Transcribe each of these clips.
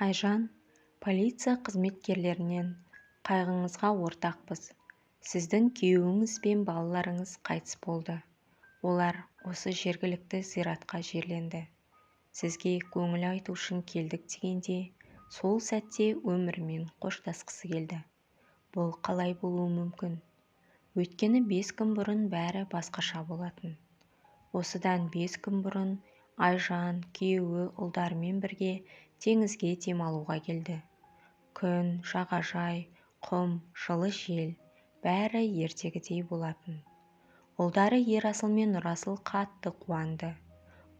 Айжан полиция қызметкерлерінен: «Қайғыңызға ортақпыз. Сіздің күйеуіңіз бен балаларыңыз қайтыс болды. Олар осы жергілікті зиратқа жерленді. Сізге көңіл айту үшін келдік», – дегенде, сол сәтте өмірімен қоштасқысы келді. Бұл қалай болуы мүмкін? Өйткені 5 күн бұрын бәрі басқаша болатын. Осыдан 5 күн бұрын Айжан күйеуі, ұлдарымен бірге теңізге демалуға келді. Күн, жағажай, құм, жылы жел – бәрі ертегідей болатын. Ұлдары Ерасыл мен Нұрасыл қатты қуанды.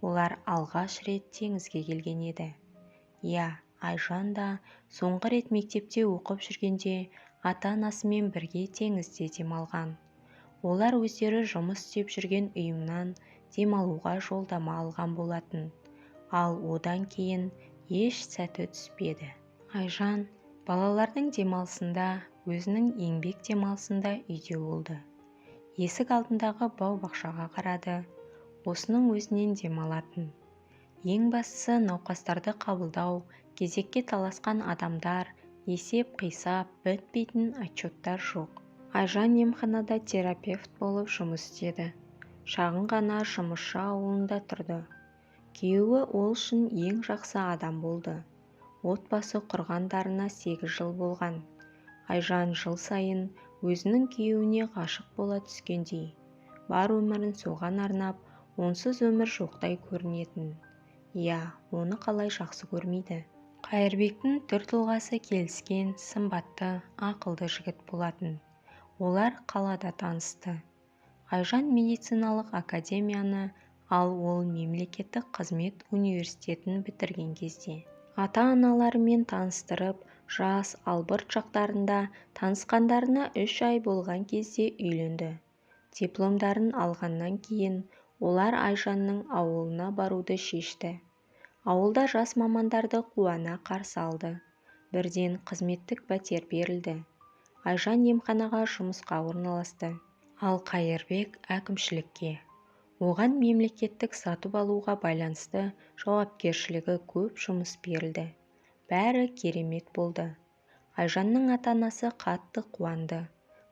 Олар алғаш рет теңізге келген еді. Иә, Айжан да соңғы рет мектепте оқып жүргенде ата-анасымен бірге теңізде демалған. Олар өздері жұмыс істеп жүрген ұйымнан демалуға жолдама алған болатын. Ал одан кейін еш сәті түспеді. Айжан балалардың демалысында, өзінің еңбек демалысында үйде болды. Есік алдындағы бау-бақшаға қарады. Осының өзінен демалатын. Ең бастысы, науқастарды қабылдау, кезекке таласқан адамдар, есеп-қисап, бітпейтін отчеттар жоқ. Айжан емханада терапевт болып жұмыс істеді. Шағын ғана жұмысшы ауылында тұрды. Күйеуі ол үшін ең жақсы адам болды. Отбасы құрғандарына 8 жыл болған. Айжан жыл сайын өзінің күйеуіне ғашық бола түскендей, бар өмірін соған арнап, онсыз өмір жоқтай көрінетін. Иә, оны қалай жақсы көрмейді? Қайырбектің түр-тұлғасы келіскен, сымбатты, ақылды жігіт болатын. Олар қалада танысты. Айжан медициналық академияны, ал ол мемлекеттік қызмет университетін бітірген кезде. Ата-аналарымен таныстырып, жас албырт шақтарында, танысқандарына 3 ай болған кезде үйленді. Дипломдарын алғаннан кейін олар Айжанның ауылына баруды шешті. Ауылда жас мамандарды қуана қарсы алды. Бірден қызметтік пәтер берілді. Айжан емханаға жұмысқа орналасты. Ал Қайырбек әкімшілікке. Оған мемлекеттік сатып алуға байланысты жауапкершілігі көп жұмыс берілді. Бәрі керемет болды. Айжанның ата-анасы қатты қуанды.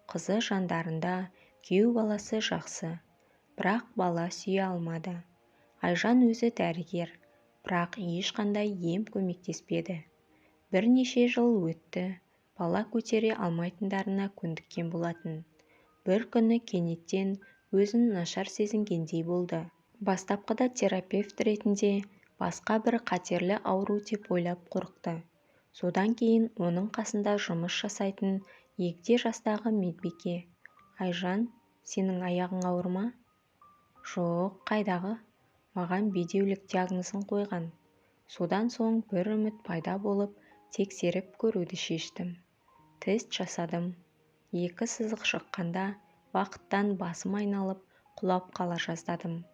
Қызы жандарында, күйеу баласы жақсы. Бірақ бала сүйе алмады. Айжан өзі дәрігер, бірақ ешқандай ем көмектеспеді. Бірнеше жыл өтті. Бала көтере алмайтындарына көндіккен болатын. Бір күні кенеттен өзін нашар сезінгендей болды. Бастапқыда терапевт ретінде басқа бір қатерлі ауру деп ойлап қорықты. Содан кейін оның қасында жұмыс жасайтын егде жастағы медбике: «Айжан, сенің аяғың ауыр ма?» «Жоқ, қайдағы? Маған бедеулік диагнозын қойған. Содан соң бір үміт пайда болып, тексеріп көруді шештім. Тест жасадым. Екі сызық шыққанда бақыттан басым айналып, құлап қала жаздадым.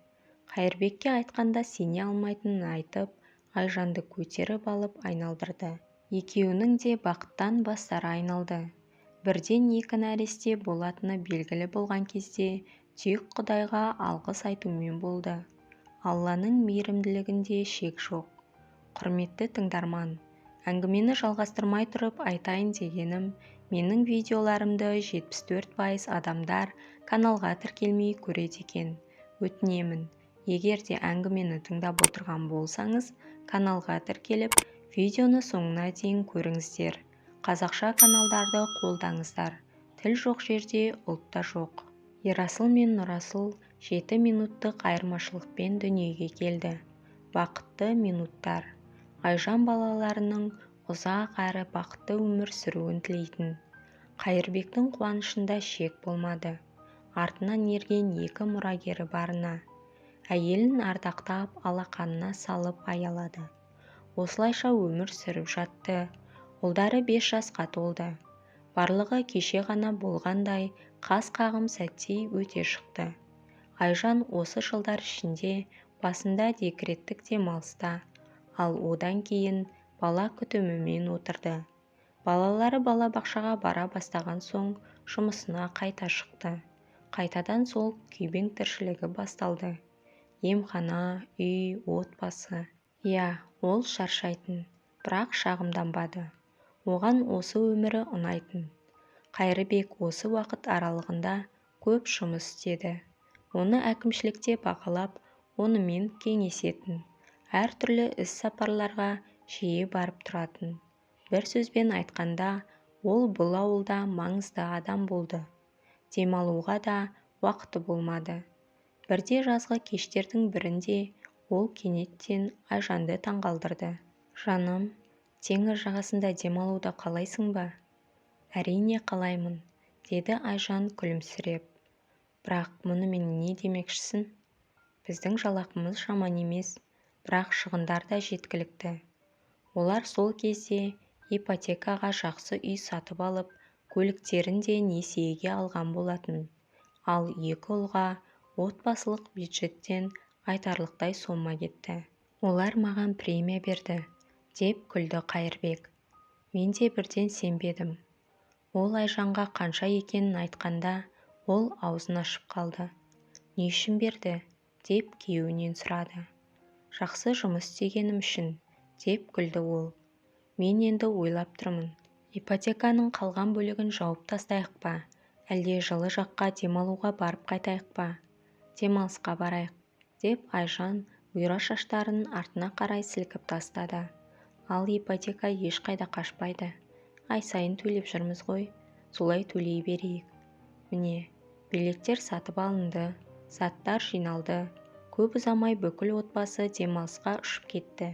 Қайырбекке айтқанда сене алмайтынын айтып, Айжанды көтеріп алып айналдырды. Екеуінің де бақыттан бастары айналды. Бірден екі нәресте болатыны белгілі болған кезде тек Құдайға алғыс айтумен болды. Алланың мейірімділігінде шек жоқ. Құрметті тыңдарман, әңгімені жалғастырмай тұрып айтайын дегенім, менің видеоларымды 74% адамдар каналға тіркелмей көреді екен. Өтінемін, егер де әңгімені тыңдап отырған болсаңыз, каналға тіркеліп, видеоны соңына дейін көріңіздер. Қазақша каналдарды қолдаңыздар. Тіл жоқ жерде ұлт та жоқ. Ерасыл мен Нұрасыл 7 минуттық айырмашылықпен дүниеге келді. Бақытты минуттар. Айжан балаларының ұзақ әрі бақытты өмір сүруін тілейтін. Қайырбектің қуанышында шек болмады. Артынан ерген екі мұрагері барына. Әйелін ардақтап, алақанына салып аялады. Осылайша өмір сүріп жатты. Ұлдары 5 жасқа толды. Барлығы кеше ғана болғандай, қас қағым сәттей өте шықты. Айжан осы жылдар ішінде басында декреттік демалыста, ал одан кейін бала күтімімен отырды. Балалары балабақшаға бара бастаған соң жұмысына қайта шықты. Қайтадан сол күйбең тіршілігі басталды: емхана, үй, отбасы. Иә, ол шаршайтын. Бірақ шағымданбады. Оған осы өмірі ұнайтын. Қайырбек осы уақыт аралығында көп жұмыс істеді. Оны әкімшілікте бағалап, онымен кеңесетін. Әртүрлі іс-сапарларға жиі барып тұратын. Бір сөзбен айтқанда, ол бұл ауылда маңызды адам болды. Демалуға да уақыты болмады. Бірде жазғы кештердің бірінде ол кенеттен Айжанды таңғалдырды. Жаным, теңіз жағасында демалуды қалайсың ба? Әрине қалаймын, деді Айжан күлімсіреп. Бірақ мұнымен не демекшісің? Біздің жалақымыз жаман емес, бірақ шығындар да жеткілікті. Олар сол кезде ипотекаға жақсы үй сатып алып, көліктерін де несиеге алған болатын. Ал екі ұлға отбасылық бюджеттен айтарлықтай сома кетті. Олар маған премия берді, деп күлді Қайырбек. Мен де бірден сенбедім. Ол Айжанға қанша екенін айтқанда, ол аузын ашып қалды. Не үшін берді, деп күйеуінен сұрады. Жақсы жұмыс істегенім үшін, деп күлді ол. Мен енді ойлап тұрмын. Ипотеканың қалған бөлігін жауып тастайық па, әлде жылы жаққа демалуға барып қайтайық па? Демалысқа барайық, деп Айжан бұйра шаштарын артына қарай сілкіп тастады. Ал ипотека ешқайда қашпайды. Ай сайын төлеп жүрміз ғой, солай төлей берейік. Міне, билеттер сатып алынды, заттар жиналды. Көп ұзамай бүкіл отбасы демалысқа ұшып кетті.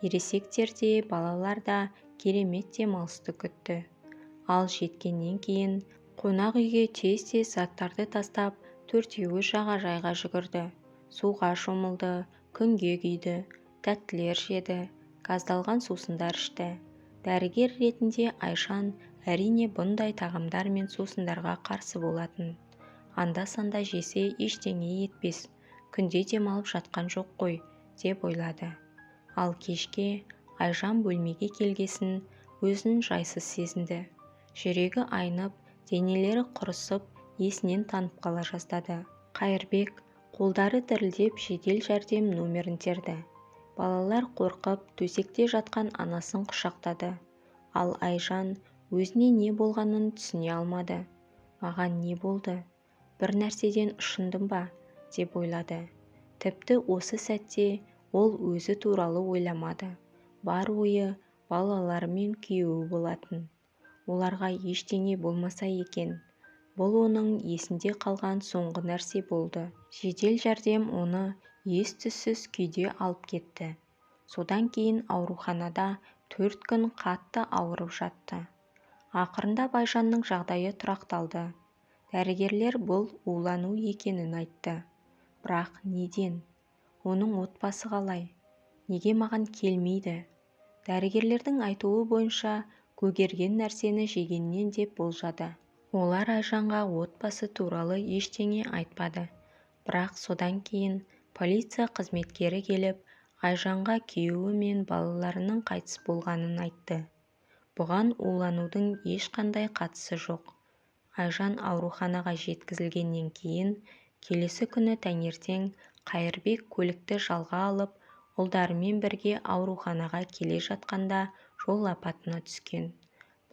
Ересектер де, балалар да керемет демалысты күтті. Ал жеткеннен кейін қонақ үйге тез-тез заттарды тастап, төртеуі жағажайға жүгірді. Суға шомылды, күнге күйді, тәттілер жеді, газдалған сусындар ішті. Дәрігер ретінде Айжан әрине бұндай тағамдар мен сусындарға қарсы болатын. Анда-санда жесе ештеңе етпес, күнде демалып жатқан жоқ қой, деп ойлады. Ал кешке Айжан бөлмеге келгесін өзін жайсыз сезінді. Жүрегі айнып, денелері құрысып, есінен танып қала жаздады. Қайырбек қолдары дірілдеп жедел жәрдем номерін терді. Балалар қорқып, төсекте жатқан анасын құшақтады. Ал Айжан өзіне не болғанын түсіне алмады. Маған не болды? Бір нәрседен ұшындым ба? Деп ойлады. Тіпті осы сәтте ол өзі туралы ойламады. Бар ойы балалары мен күйеуі болатын. Оларға ештеңе болмаса екен. Бұл оның есінде қалған соңғы нәрсе болды. Жедел жәрдем оны ес-түссіз күйде алып кетті. Содан кейін ауруханада 4 күн қатты ауырып жатты. Ақырындап Айжанның жағдайы тұрақталды. Дәрігерлер бұл улану екенін айтты. Бірақ неден? Оның отбасы қалай? Неге маған келмейді? Дәрігерлердің айтуы бойынша көгерген нәрсені жегеннен деп болжады. Олар Айжанға отбасы туралы ештеңе айтпады. Бірақ содан кейін полиция қызметкері келіп, Айжанға күйеуі мен балаларының қайтыс болғанын айтты. Бұған уланудың ешқандай қатысы жоқ. Айжан ауруханаға жеткізілгеннен кейін келесі күні таңертең Қайырбек көлікті жалға алып, ұлдарымен бірге ауруханаға келе жатқанда жол апатына түскен.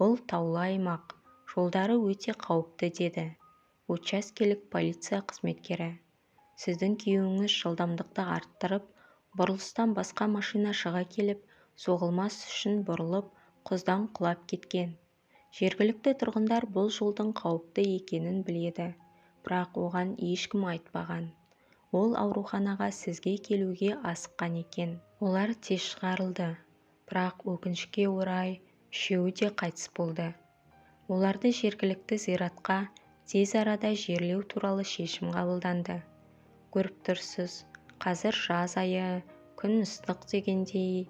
Бұл таулы аймақ, жолдары өте қауіпті, деді учаскелік полиция қызметкері. Сіздің күйеуіңіз жылдамдықты арттырып, бұрылыстан басқа машина шыға келіп, соғылмас үшін бұрылып, құздан құлап кеткен. Жергілікті тұрғындар бұл жолдың қауіпті екенін біледі, бірақ оған ешкім айтпаған. Ол ауруханаға сізге келуге асыққан екен. Олар тез шығарылды, бірақ өкінішке орай үшеуі де қайтыс болды. Оларды жергілікті зиратқа тез арада жерлеу туралы шешім қабылданды. Көріп тұрсыз, қазір жаз айы, күн ыстық дегендей,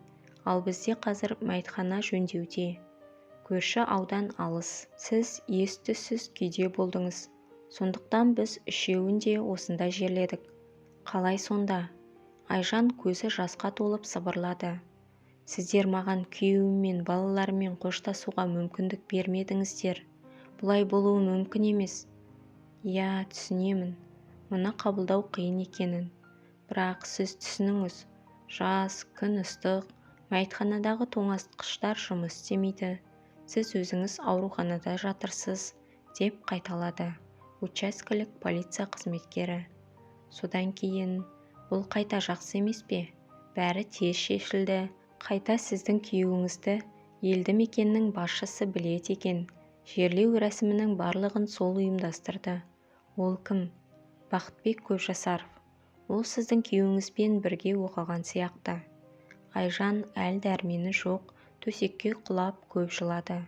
ал бізде қазір мәйітхана жөндеуде. Көрші аудан алыс. Сіз ес-түссіз күйде болдыңыз. Сондықтан біз үшеуін де осында жерледік. Қалай сонда? Айжан көзі жасқа толып сыбырлады. Сіздер маған күйеуім мен балаларыммен қоштасуға мүмкіндік бермедіңіздер. Бұлай болуы мүмкін емес. Иә, түсінемін. Мұны қабылдау қиын екенін. Бірақ сіз түсініңіз, жаз, күн ыстық, Мәйітханадағы тоңазытқыштар жұмыс істемейді. Сіз өзіңіз ауруханада жатырсыз, деп қайталады учаскелік полиция қызметкері. Содан кейін, бұл қайта жақсы емес пе? Бәрі тез шешілді. Қайта сіздің күйеуіңізді елді мекеннің басшысы біледі екен. Жерлеу рәсімінің барлығын сол ұйымдастырды. Ол кім? Бақытбек Көпжасаров. Ол сіздің күйеуіңізбен бірге оқыған сияқты. Айжан әл-дәрмені жоқ, төсекке құлап көп жылады.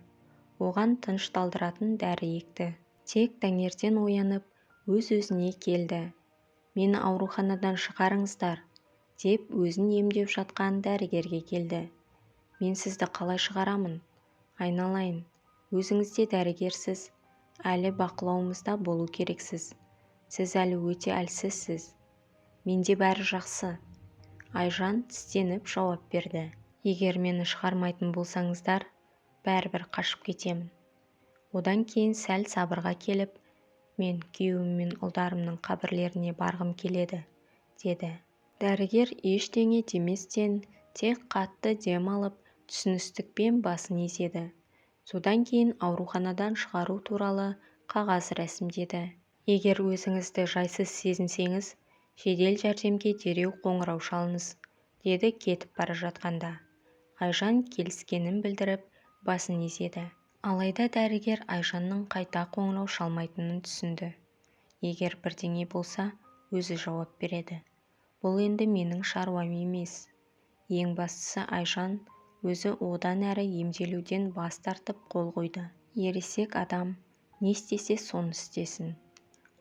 Оған тынышталдыратын дәрі екті. Тек таңертең оянып, өз-өзіне келді. Мені ауруханадан шығарыңыздар, деп өзін емдеп жатқан дәрігерге келді. Мен сізді қалай шығарамын? Айналайын, өзіңіз де дәрігерсіз, әлі бақылауымызда болу керексіз. Сіз әлі өте әлсізсіз. Менде бәрі жақсы. Айжан тістеніп жауап берді. Егер мені шығармайтын болсаңыздар, бәрібір қашып кетемін. Одан кейін сәл сабырға келіп, мен күйеуім мен ұлдарымның қабірлеріне барғым келеді, деді. Дәрігер ештеңе деместен, тек қатты дем алып, түсіністікпен басын изеді. Содан кейін ауруханадан шығару туралы қағаз рәсімдеді. Егер өзіңізді жайсыз сезінсеңіз, жедел жәрдемге дереу қоңырау шалыңыз, деді кетіп бара жатқанда. Айжан келіскенін білдіріп, басын изеді. Алайда дәрігер Айжанның қайта қоңырау шалмайтынын түсінді. Егер бірдеңе болса, өзі жауап береді. Бұл енді менің шаруам емес. Ең бастысы Айжан өзі одан әрі емделуден бас тартып қол қойды. Ересек адам не істесе соны істесін.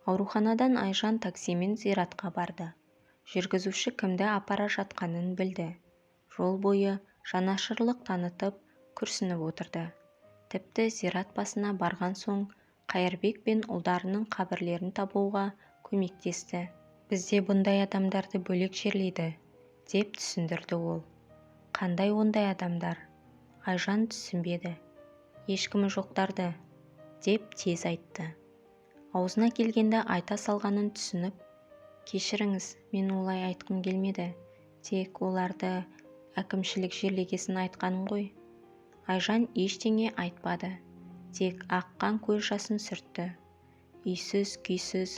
Ауруханадан Айжан таксимен зиратқа барды. Жүргізуші кімді апара жатқанын білді. Жол бойы жанашырлық танытып, күрсініп отырды. Тіпті зират басына барған соң Қайырбек пен ұлдарының қабірлерін табуға көмектесті. Бізде бұндай адамдарды бөлек жерлейді, деп түсіндірді ол. Қандай ондай адамдар? Айжан түсінбеді. Ешкімі жоқтарды, деп тез айтты. Аузына келгенді айта салғанын түсініп, кешіріңіз, мен олай айтқым келмеді. Тек оларды әкімшілік жерлегесін айтқаным ғой. Айжан ештеңе айтпады, тек аққан көз жасын сүртті. Үйсіз, күйсіз,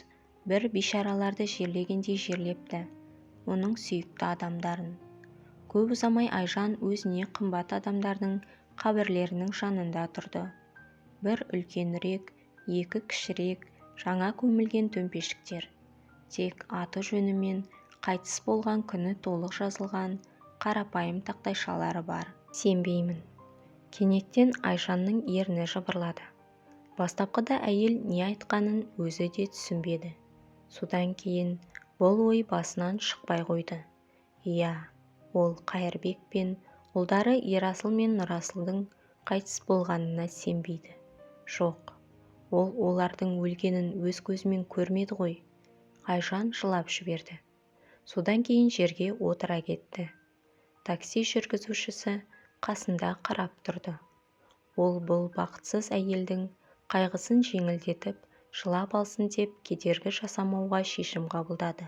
бір бейшараларды жерлегендей жерлепті, оның сүйікті адамдарын. Көп ұзамай Айжан өзіне қымбат адамдардың қабірлерінің жанында тұрды. Бір үлкенірек, екі кішірек, жаңа көмілген төмпешіктер. Тек аты жөнімен қайтыс болған күні толық жазылған қарапайым тақтайшалары бар. Сенбеймін. Кенеттен Айжанның ерні жыбырлады. Бастапқыда әйел не айтқанын өзі де түсінбеді. Содан кейін бұл ой басынан шықпай қойды. Иә, ол Қайырбек пен ұлдары Ерасыл мен Нұрасылдың қайтыс болғанына сенбейді. Жоқ, ол олардың өлгенін өз көзімен көрмеді ғой. Айжан жылап жіберді. Содан кейін жерге отыра кетті. Такси жүргізушісі қасында қарап тұрды. Ол бұл бақытсыз әйелдің қайғысын жеңілдетіп, жылап алсын деп кедергі жасамауға шешім қабылдады.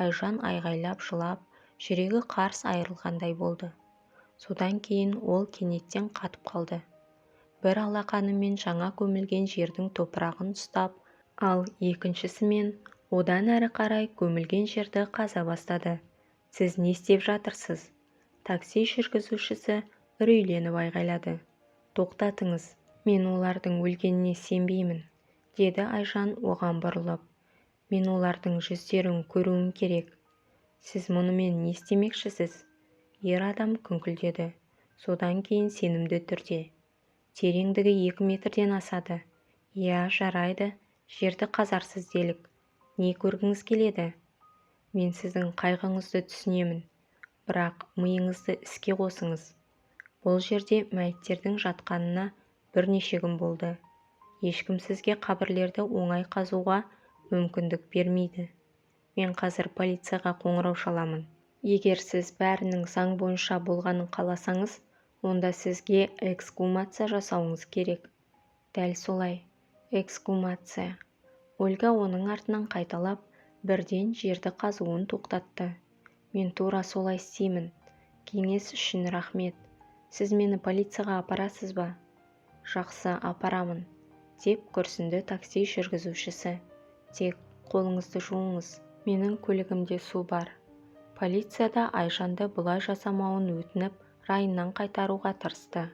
Айжан айғайлап жылап, жүрегі қарс айырылғандай болды. Содан кейін ол кенеттен қатып қалды. Бір алақанымен жаңа көмілген жердің топырағын ұстап, ал екіншісімен одан әрі қарай көмілген жерді қаза бастады. Сіз не істеп жатырсыз? Такси жүргізушісі үрейленіп айғайлады. Тоқтатыңыз, мен олардың өлгеніне сенбеймін, деді Айжан оған бұрылып. Мен олардың жүздерін көруім керек. Сіз мұнымен не істемекшісіз? Ер адам күңкілдеді. Содан кейін сенімді түрде. Тереңдігі 2 метрден асады. Иә, жарайды, жерді қазарсыз делік. Не көргіңіз келеді? Мен сіздің қайғыңызды түсінемін. Бірақ миыңызды іске қосыңыз. Бұл жерде мәйіттердің жатқанына бірнеше күн болды. Ешкім сізге қабірлерді оңай қазуға мүмкіндік бермейді. Мен қазір полицияға қоңырау шаламын. Егер сіз бәрінің заң бойынша болғанын қаласаңыз, онда сізге эксгумация жасауыңыз керек. Дәл солай, эксгумация. Ольга оның артынан қайталап, бірден жерді қазуын тоқтатты. Мен тура солай істеймін. Кеңес үшін рахмет. Сіз мені полицияға апарасыз ба? Жақсы, апарамын, деп күрсінді такси жүргізушісі. Тек қолыңызды жуыңыз. Менің көлігімде су бар. Полицияда Айжанды бұлай жасамауын өтініп, райынан қайтаруға тырысты.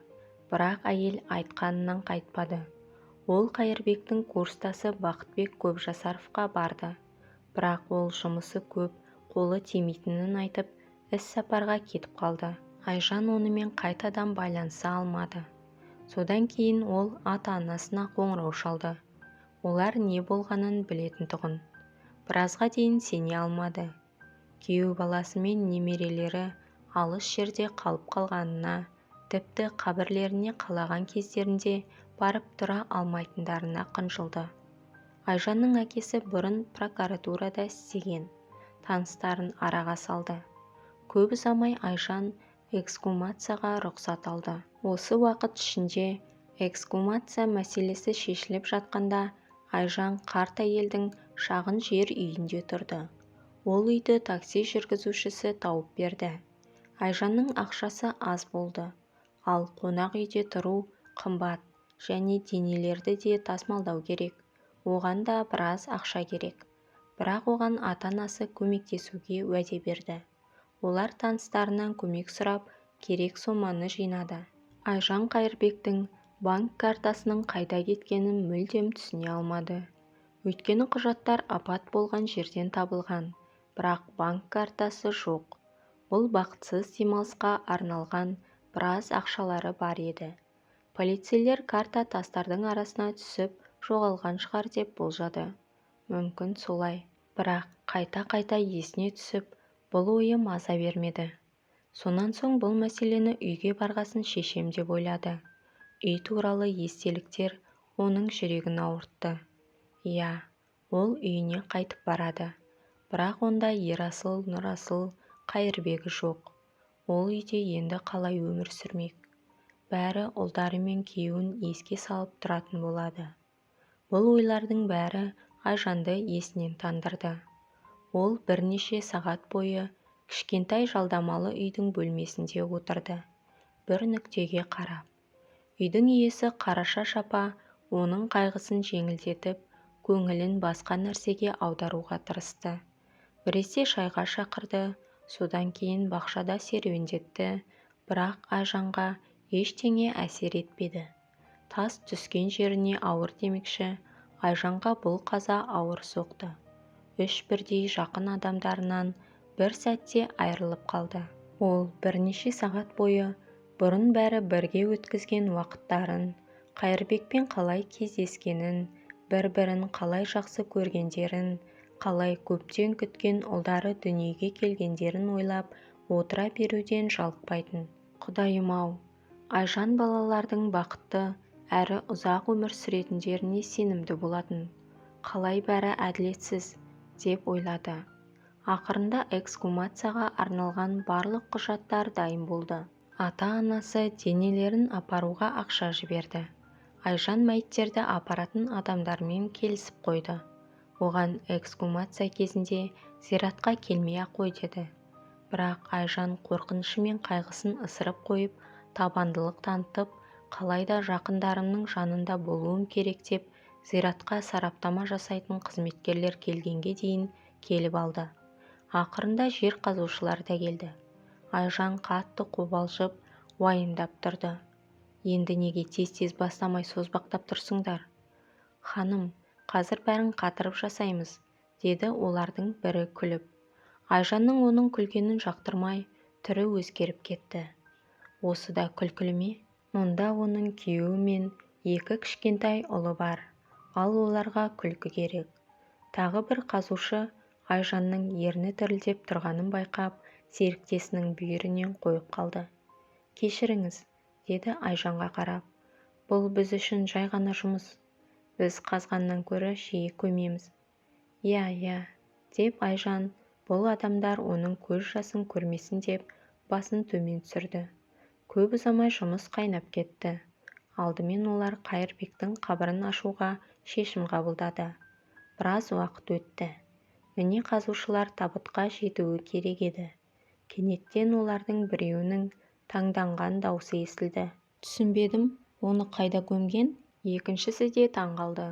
Бірақ әйел айтқанынан қайтпады. Ол Қайырбектің курстасы Бақытбек Көпжасаровқа барды. Бірақ ол жұмысы көп, қолы тимейтінін айтып, іс-сапарға кетіп қалды. Айжан онымен қайтадан байланыса алмады. Содан кейін ол ата-анасына қоңырау шалды. Олар не болғанын білетін тұғын. Біразға дейін сене алмады. Күйеу баласы мен немерелері алыс жерде қалып қалғанына, тіпті қабірлеріне қалаған кездерінде барып тұра алмайтындарына қынжылды. Айжанның әкесі бұрын прокуратурада істеген, таныстарын араға салды. Көп ұзамай Айжан эксгумацияға рұқсат алды. Осы уақыт ішінде эксгумация мәселесі шешіліп жатқанда Айжан қарт әйелдің шағын жер үйінде тұрды. Ол үйді такси жүргізушісі тауып берді. Айжанның ақшасы аз болды, ал қонақ үйде тұру қымбат және денелерді де тасымалдау керек. Оған да біраз ақша керек. Бірақ оған ата-анасы көмектесуге уәде берді. Олар таныстарынан көмек сұрап, керек соманы жинады. Айжан Қайырбектің банк картасының қайда кеткенін мүлдем түсіне алмады. Өйткені құжаттар апат болған жерден табылған, бірақ банк картасы жоқ. Бұл бақытсыз демалысқа арналған біраз ақшалары бар еді. Полицейлер карта тастардың арасына түсіп жоғалған шығар деп болжады. Мүмкін солай. Бірақ қайта-қайта есіне түсіп, бұл ойы маза бермеді. Сонан соң бұл мәселені үйге барғасын шешем деп ойлады. Үй туралы естеліктер оның жүрегін ауыртты. Иә, ол үйіне қайтып барады. Бірақ онда Ерасыл, Нұрасыл, Қайырбегі жоқ. Ол үйде енді қалай өмір сүрмек? Бәрі ұлдары мен күйеуін еске салып тұратын болады. Бұл ойлардың бәрі Айжанды есінен тандырды. Ол бірнеше сағат бойы кішкентай жалдамалы үйдің бөлмесінде отырды, бір нүктеге қарап. Үйдің иесі Қараша апа оның қайғысын жеңілдетіп, көңілін басқа нәрсеге аударуға тырысты. Біресе шайға шақырды, содан кейін бақшада серуендетті, бірақ Айжанға ештеңе әсер етпеді. Тас түскен жеріне ауыр демекші, Айжанға бұл қаза ауыр соқты. Үш бірдей жақын адамдарынан бір сәтте айырылып қалды. Ол бірнеше сағат бойы бұрын бәрі бірге өткізген уақыттарын, Қайырбекпен қалай кездескенін, бір-бірін қалай жақсы көргендерін, қалай көптен күткен ұлдары дүниеге келгендерін ойлап отыра беруден жалықпайтын. Құдайым-ау, Айжан балалардың бақытты әрі ұзақ өмір сүретіндеріне сенімді болатын. Қалай бәрі әділетсіз, деп ойлады. Ақырында эксгумацияға арналған барлық құжаттар дайын болды. Ата-анасы денелерін апаруға ақша жіберді. Айжан мәйіттерді апаратын адамдармен келісіп қойды. Оған эксгумация кезінде зиратқа келмей-ақ қой деді. Бірақ Айжан қорқынышы мен қайғысын ысырып қойып, табандылық танытып, қалайда жақындарымның жанында болуым керек деп, зиратқа сараптама жасайтын қызметкерлер келгенге дейін келіп алды. Ақырында жер қазушылар да келді. Айжан қатты қобалжып, уайымдап тұрды. Енді неге тез-тез бастамай созбақтап тұрсыңдар? Ханым, қазір бәрін қатырып жасаймыз, деді олардың бірі күліп. Айжанның оның күлгенін жақтырмай, түрі өзгеріп кетті. Осы да күлкілі ме? Мұнда оның күйеуі мен екі кішкентай ұлы бар, ал оларға күлкі керек. Тағы бір қазушы Айжанның ерні дірілдеп тұрғанын байқап, серіктесінің бүйірінен қойып қалды. Кешіріңіз, деді Айжанға қарап. Бұл біз үшін жай ғана жұмыс. Біз қазғаннан көрі жиі көмеміз. Иә, иә, деп Айжан бұл адамдар оның көз жасын көрмесін деп басын төмен түсірді. Көп ұзамай жұмыс қайнап кетті. Алдымен олар Қайырбектің қабірін ашуға шешім қабылдады. Біраз уақыт өтті. Міне қазушылар табытқа жетуі керек еді. Кенеттен олардың біреуінің таңданған даусы естілді. Түсінбедім, оны қайда көмген? Екіншісі де таңғалды.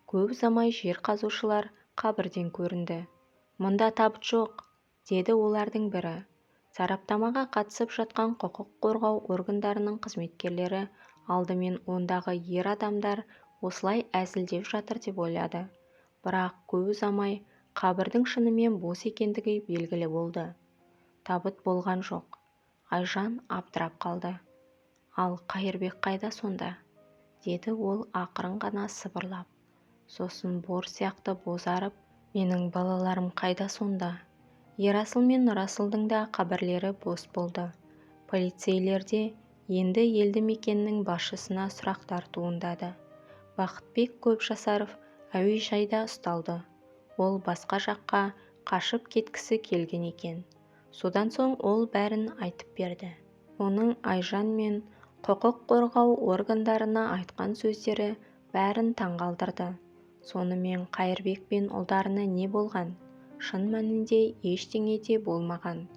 Көп ұзамай жер қазушылар қабірден көрінді. Мұнда табыт жоқ, деді олардың бірі. Сараптамаға қатысып жатқан құқық қорғау органдарының қызметкерлері алдымен ондағы ер адамдар осылай әзілдеп жатыр деп ойлады. Бірақ көп ұзамай қабірдің шынымен бос екендігі белгілі болды. Табыт болған жоқ. Айжан абдырап қалды. Ал Қайырбек қайда сонда? Деді ол ақырын ғана сыбырлап. Сосын бор сияқты бозарып, менің балаларым қайда сонда? Ерасыл мен Нұрасылдың да қабірлері бос болды. Полицейлерде енді елді мекеннің басшысына сұрақтар туындады. Бақытбек Көпжасаров әуежайда ұсталды. Ол басқа жаққа қашып кеткісі келген екен. Содан соң ол бәрін айтып берді. Оның Айжан мен құқық қорғау органдарына айтқан сөздері бәрін таңғалдырды. Сонымен Қайырбек пен ұлдарына не болған? Шын мәнінде ештеңе де болмаған.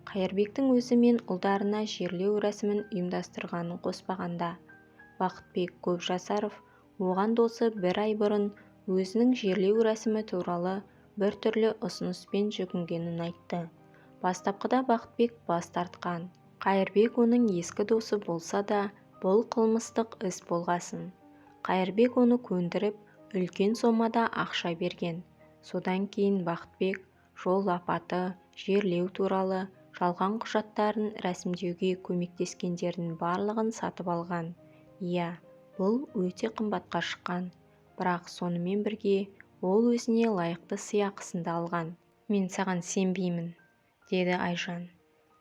Қайырбектің өзі мен ұлдарына жерлеу рәсімін ұйымдастырғанын қоспағанда, Бақытбек Көпжасаров оған досы бір ай бұрын өзінің жерлеу рәсімі туралы бір түрлі ұсыныспен жүгінгенін айтты. Бастапқыда Бақытбек бас тартқан. Қайырбек оның ескі досы болса да, бұл қылмыстық іс болғасын. Қайырбек оны көндіріп, үлкен сомада ақша берген. Содан кейін Бақытбек жол апаты, жерлеу туралы жалған құжаттарын рәсімдеуге көмектескендердің барлығын сатып алған. Иә, бұл өте қымбатқа шыққан. Бірақ сонымен бірге ол өзіне лайықты сыйақысын да алған. Мен саған сенбеймін, деді Айжан.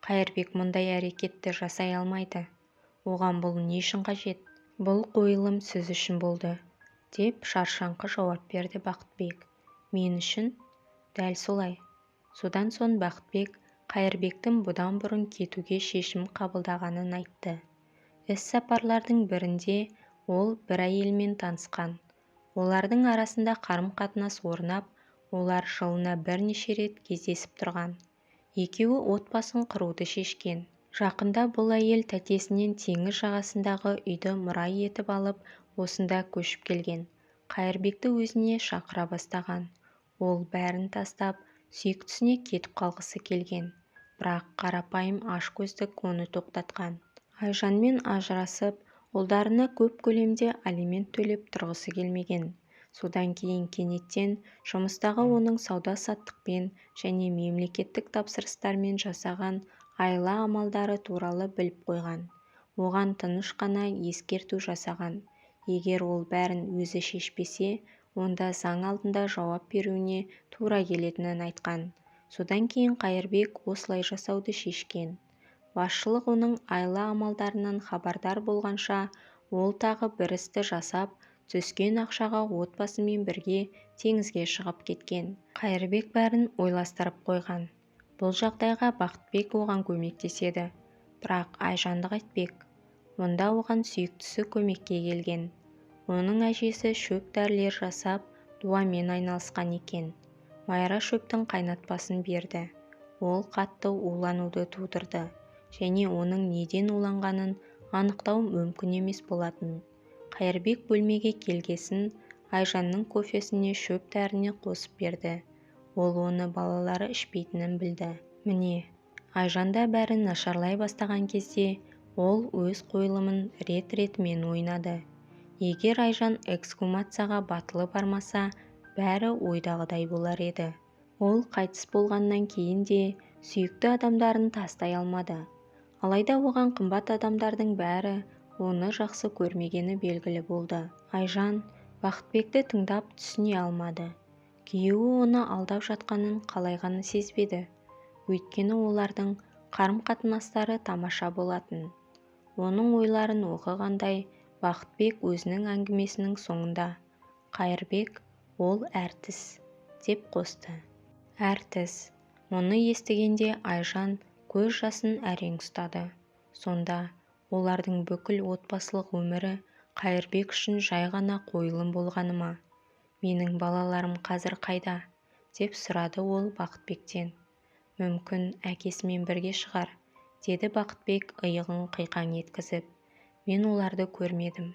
Қайырбек мұндай әрекетті жасай алмайды. Оған бұл не үшін қажет? Бұл қойылым сіз үшін болды, деп шаршаңқы жауап берді Бақытбек. Мен үшін? Дәл солай. Содан соң Бақытбек Қайырбектің бұдан бұрын кетуге шешім қабылдағанын айтты. Іс-сапарлардың бірінде ол бір әйелмен танысқан. Олардың арасында қарым-қатынас орнап, олар жылына бірнеше рет кездесіп тұрған. Екеуі отбасын құруды шешкен. Жақында бұл әйел тәтесінен теңіз жағасындағы үйді мұра етіп алып, осында көшіп келген. Қайырбекті өзіне шақыра бастаған. Ол бәрін тастап, сүйіктісіне кетіп қалғысы келген. Бірақ қарапайым ашкөздік оны тоқтатқан. Айжанмен ажырасып, ұлдарына көп көлемде алимент төлеп тұрғысы келмеген. Содан кейін кенеттен жұмыстағы оның сауда-саттықпен және мемлекеттік тапсырыстармен жасаған айла-амалдары туралы біліп қойған. Оған тыныш қана ескерту жасаған. Егер ол бәрін өзі шешпесе, онда заң алдында жауап беруіне тура келетінін айтқан. Содан кейін Қайырбек осылай жасауды шешкен. Басшылық оның айла-амалдарынан хабардар болғанша, ол тағы бір істі жасап, түскен ақшаға отбасымен бірге теңізге шығып кеткен. Қайырбек бәрін ойластырып қойған. Бұл жағдайға Бақытбек оған көмектеседі. Бірақ Айжанды қайтпек. Мұнда оған сүйіктісі көмекке келген. Оның әжесі шөп дәрілер жасап, дуамен айналысқан екен. Майра шөптің қайнатпасын берді. Ол қатты улануды тудырды және оның неден уланғанын анықтау мүмкін емес болатын. Қайырбек бөлмеге келгесін Айжанның кофесіне шөп дәріні қосып берді. Ол оны балалары ішпейтінін білді. Міне, Айжанда бәрі нашарлай бастаған кезде ол өз қойылымын рет-ретімен ойнады. Егер Айжан эксгумацияға батылы бармаса, бәрі ойдағыдай болар еді. Ол қайтыс болғаннан кейін де сүйікті адамдарын тастай алмады. Алайда оған қымбат адамдардың бәрі оны жақсы көрмегені белгілі болды. Айжан Бақытбекті тыңдап түсіне алмады. Күйеуі оны алдап жатқанын қалай ғана сезбеді. Өйткені олардың қарым-қатынастары тамаша болатын. Оның ойларын оқығандай Бақытбек өзінің әңгімесінің соңында Қайырбек ол әртіс деп қосты. Әртіс. Мұны естігенде Айжан көз жасын әрең ұстады. Сонда олардың бүкіл отбасылық өмірі Қайырбек үшін жай ғана қойылым болғаны ма? Менің балаларым қазір қайда? Деп сұрады ол Бақытбектен. Мүмкін, әкесімен бірге шығар, деді Бақытбек иығын қиқаң еткізіп. Мен оларды көрмедім.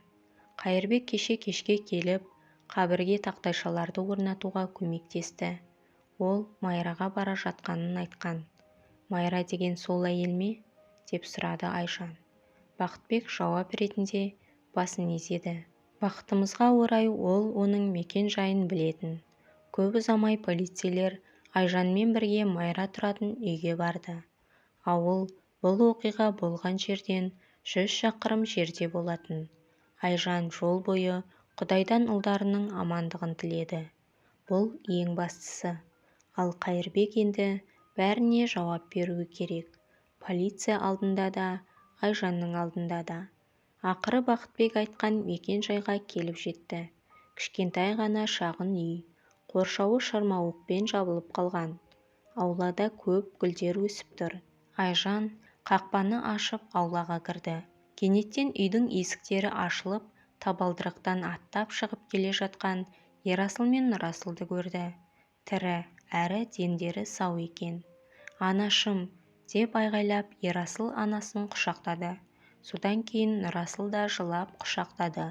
Қайырбек кеше кешке келіп, қабірге тақтайшаларды орнатуға көмектесті. Ол Майраға бара жатқанын айтқан. Майра деген сол әйел ме? Деп сұрады Айжан. Бақытбек жауап ретінде басын изеді. Бақытымызға орай ол оның мекен-жайын білетін. Көп ұзамай полицейлер Айжанмен бірге Майра тұратын үйге барды. Ауыл бұл оқиға болған жерден 100 шақырым жерде болатын. Айжан жол бойы Құдайдан ұлдарының амандығын тіледі. Бұл ең бастысы. Ал Қайырбек енді бәріне жауап беруі керек. Полиция алдында да, Айжанның алдында да. Ақыры Бақытбек айтқан мекен-жайға келіп жетті. Кішкентай ғана шағын үй, қоршауы шырмауықпен жабылып қалған. Аулада көп гүлдер өсіп тұр. Айжан қақпаны ашып аулаға кірді. Кенеттен үйдің есіктері ашылып, табалдырықтан аттап шығып келе жатқан Ерасыл мен Нұрасылды көрді. Тірі, әрі дендері сау екен. Анашым, деп айғайлап Ерасыл анасын құшақтады. Содан кейін Нұрасыл да жылап құшақтады.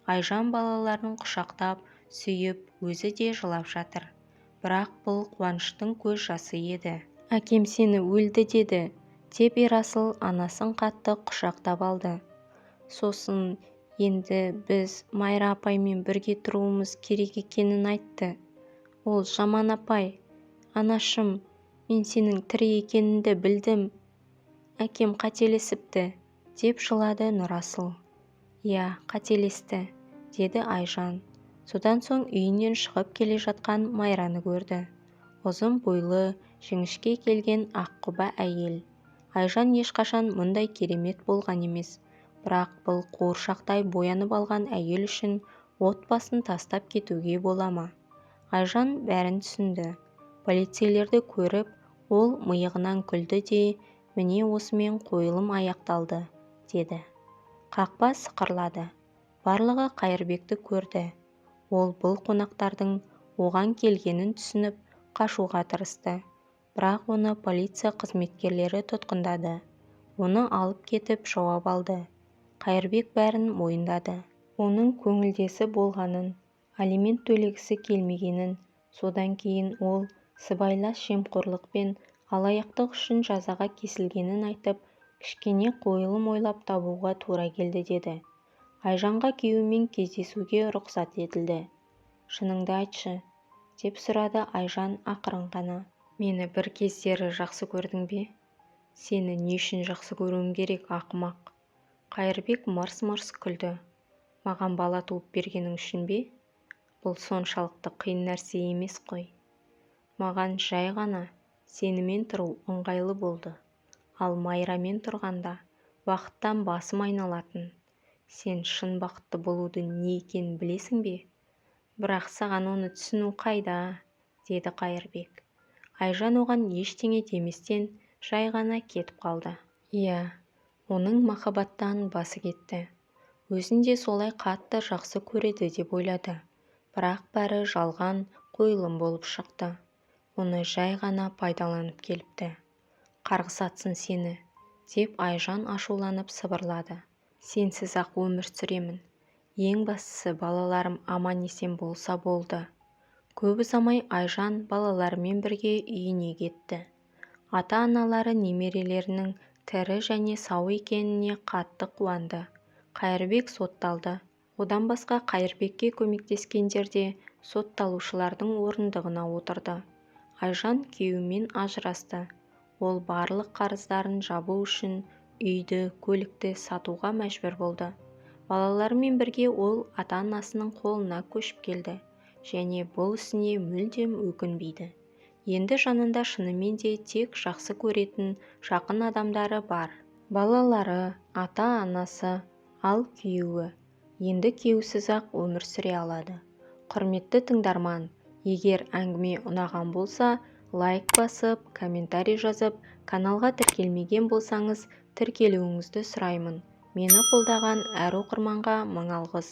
Айжан балаларын құшақтап, сүйіп, өзі де жылап жатыр. Бірақ бұл қуаныштың көз жасы еді. Әкем сені өлді деді, деп Ерасыл анасын қатты құшақтап алды. Сосын енді біз Майра апаймен бірге тұруымыз керек екенін айтты. Ол жаман апай. Анашым, мен сенің тірі екеніңді білдім. Әкем қателесіпті, деп жылады Нұрасыл. Иә, қателесті, деді Айжан. Содан соң үйінен шығып келе жатқан Майраны көрді. Ұзын бойлы, жіңішке келген аққұба әйел. Айжан ешқашан мұндай керемет болған емес. Бірақ бұл қуыршақтай боянып алған әйел үшін отбасын тастап кетуге бола ма? Айжан бәрін түсінді. Полицейлерді көріп, ол миығынан күлді де, міне осымен қойылым аяқталды, деді. Қақпа сықырлады. Барлығы Қайырбекті көрді. Ол бұл қонақтардың оған келгенін түсініп, қашуға тырысты. Бірақ оны полиция қызметкерлері тұтқындады. Оны алып кетіп жауап алды. Қайырбек бәрін мойындады. Оның көңілдесі болғанын, алимент төлегісі келмегенін, содан кейін ол сыбайлас жемқорлық пен алаяқтық үшін жазаға кесілгенін айтып, кішкене қойылым ойлап табуға тура келді деді. Айжанға күйеуімен кездесуге рұқсат етілді. Шыныңды айтшы, деп сұрады Айжан ақырын ғана. Мені бір кездері жақсы көрдің бе? Сені не үшін жақсы көруім керек, ақымақ? Қайырбек мырс-мырс күлді. Маған бала туып бергенің үшін бе? Бұл соншалықты қиын нәрсе емес қой. Маған жай ғана сенімен тұру ыңғайлы болды. Ал Майрамен тұрғанда бақыттан басым айналатын. Сен шын бақытты болудың не екенін білесің бе? Бірақ саған оны түсіну қайда, деді Қайырбек. Айжан оған ештеңе деместен жай ғана кетіп қалды. Иә, оның махаббаттан басы кетті. Өзін де солай қатты жақсы көреді деп ойлады. Бірақ бәрі жалған қойылым болып шықты. Оны жай ғана пайдаланып келіпті. Қарғыс атсын сені, деп Айжан ашуланып сыбырлады. Сенсіз-ақ өмір сүремін. Ең бастысы балаларым аман-есен болса болды. Көп ұзамай Айжан балаларымен бірге үйіне кетті. Ата-аналары немерелерінің тірі және сау екеніне қатты қуанды. Қайырбек сотталды. Одан басқа Қайырбекке көмектескендер де сотталушылардың орындығына отырды. Айжан күйеуімен ажырасты. Ол барлық қарыздарын жабу үшін үйді, көлікті сатуға мәжбүр болды. Балаларымен бірге ол ата-анасының қолына көшіп келді және бұл ісіне мүлдем өкінбейді. Енді жанында шынымен де тек жақсы көретін жақын адамдары бар. Балалары, ата-анасы, ал күйеуі. Енді күйеусіз-ақ өмір сүре алады. Құрметті тыңдарман, егер әңгіме ұнаған болса, лайк басып, комментарий жазып, каналға тіркелмеген болсаңыз, тіркелуіңізді сұраймын. Мені қолдаған әр оқырманға мың алғыс.